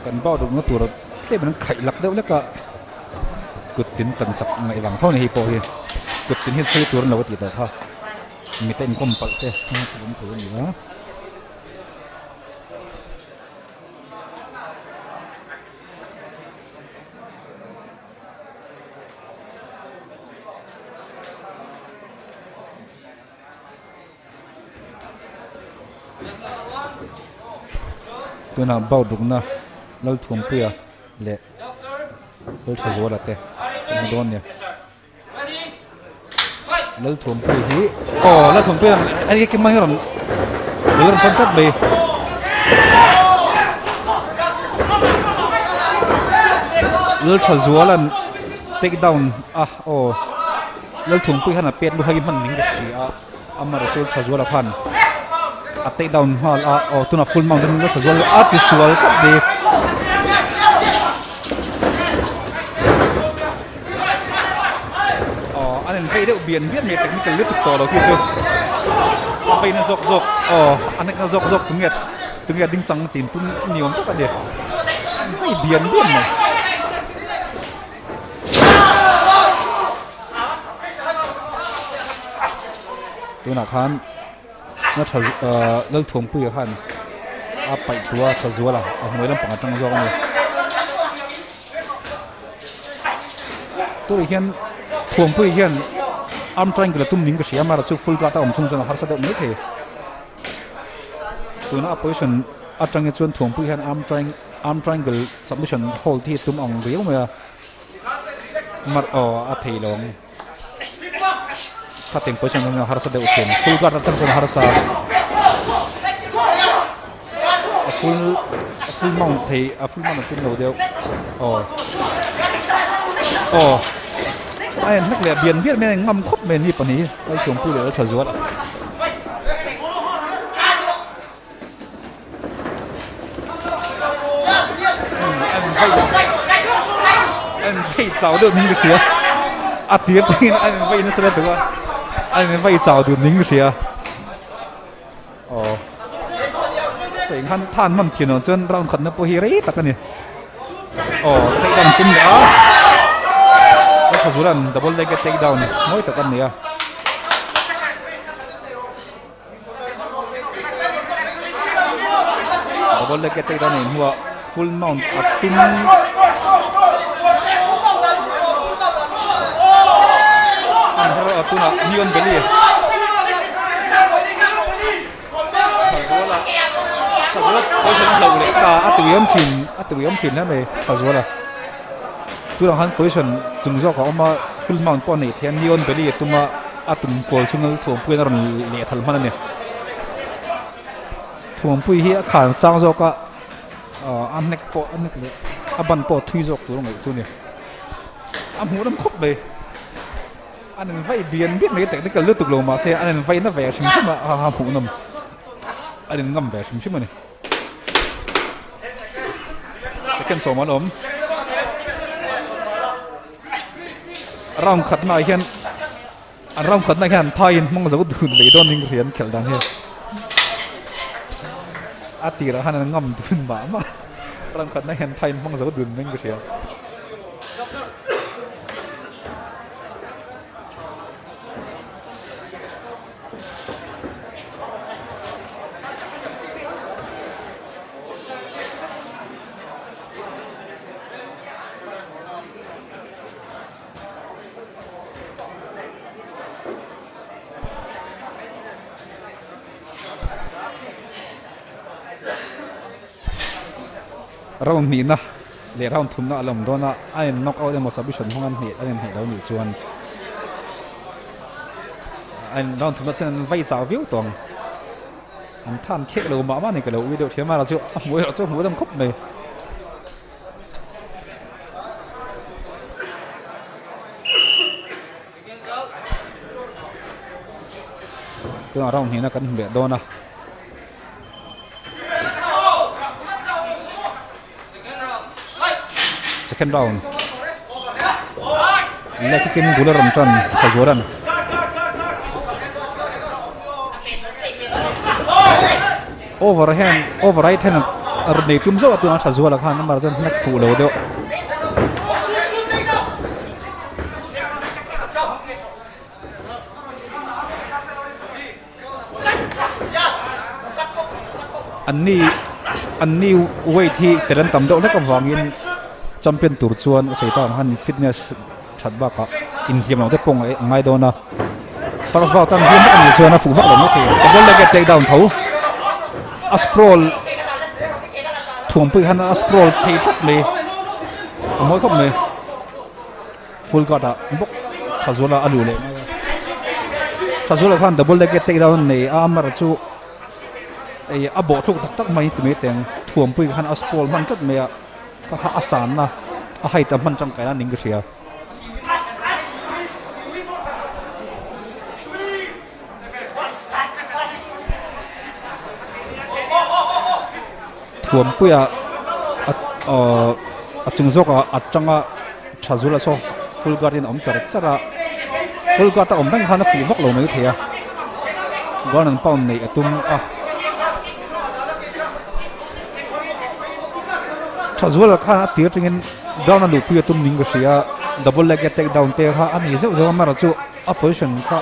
Kan bau dukna tur tlem an khaih lak deuh lek a, kut tin tan chak ngaih vang tho a ni hei pawh hi. Kut tin hi chhui tur an lo a tih tawh kha. Mite inkawm palh te awm thei a ni a. Tunah bau dukna Lalthuampuia leh Lalthazuala te kan hmu dawn nia. Lalthuampuia hi aw Lalthuampuia a ni kim mai rawn rawn tan tlat mai. Lalthazuala'n take down a aw. Lalthungpui khan a pet lu hai hman ning ka hria a, amaherawh chu Thazuala khan a take down nghal a, aw tunah full mount in Thazual a ti sual tlat mai. Aw an in vei deuh bian bian mai technical lutuk tawh lo khi chu a vei na zawk zawk aw a nek na zawk zawk tunge tunge ding chang tin tum ni awm tak a ni an vei bian bian mai. Tunah khan na tha ahh Lalthuampuia khan a paih thu a tha zual a a hnuai lampang atang zawk a ni. Tunah hian Thuampuia hian arm triangle a tum ning ka hria amaherawh chu full guard a awm chhung chuan a harsa deuh mai thei. Tuna a position atang hi chuan Thuampuia hian arm triangle Arm triangle submission hold hi tum ang riau mai a, mar aw a thei lo ang. Khatin position atang harsa deuh thin, full guard atang chuan harsa a full a full mount thei a full mount a tum lo deuh aw aw a en hlek leh bian bian mai a ngam khawp mai ni pahnih hi Lalthuampui leh Lalthazuala. An vei chau deuh ning ka hria a tir thlengin an vei nasa lutuk a an vei chau dun ning ka hria aw saw engkhan than hman thin loh chuan round khatna pawh hi rei tak a ni aw take down tum leh a Lalthazuala'n double leg a take down mawi tak a ni a. Double leg attack dan a inhmuh a full mount a tum an her a tunah neon belly Thazuala Thazuala position a hloh leh ta a tuiawm thin a tuiawm thin hle mai Thazuala tunah khan position chung zawk a awm a full mount pawh a neih theih a neon belly a tum a. A tum kawl chhunga Thuampui a rawn leh thal hman a ni. Thuampui hi a khan sang zawk a, a hnek pawh a hnek leh a ban pawh thui zawk tur a ngaih chu a ni. A hmuh ram khawp mai. An in vai bian bian mai technical lutuk lo mahse an in vai na ve hrim hrim a a hmuh nawm. An in ngam ve hrim hrim a ni. Second sawm an awm. Round khatna ah hian an round khatna hian thaiin hmang zo dun mai dawn in ka hria an khelh dan hian a tirah khan an ngam dun mah mah round khatna hian thaiin hmang zo dun mai in ka hria. Round hnihna leh round thumna a la awm dawn a, a in knock out emaw submission hmang an hneh an inhneh lo nih chuan a in round thumna chuan an vai chau viau tawh ang. An than khek lo mah mah a ni ka lo ui deuh thiam a chu a hmuh erawh chu a hmuh dam khawp mai. Tunah round hnihna kan hmu leh dawn a. Second round. Left kick in bul a rawn tan Thazuala'n. Overhand over right hand. A rawn nei tum zauh a tunah tha zuala khan amah chuan hnek fuh lo deuh. An ni an ni weight hi tel an tam deuh hlek avangin champion tur chuan a sawi tak ang khan fitness that bakah inhliam loh te pawh a ngai dawn a first bout an hliam vak anih chuan a fuh vak lo mai thei double leg take down tho a sprawl thuampui khan a sprawl thei tlat mai a mawi khawp mai full guard ah bawk tha zuala a luh leh mai a tha zuala khan double leg take down nei a amar chu ei a bawh thluk tak tak mai ti mai teng thuampui khan a sprawl hman tlat mai a. Ka ha a sanna a height a hman tangkai a ning ka hria. Thuampuia a ahh a chung zawkah a tanga tha zul a saw full guard in a awm char char a full guard a awm reng khan a fuh vak lo mai thei a ground and pound neih a tum a. Tha zual khan a tir tangin ground a luhpui a tum ning ka hria double leg a take down te kha a ni zeuh zeuh a amaherawhchu a position kha.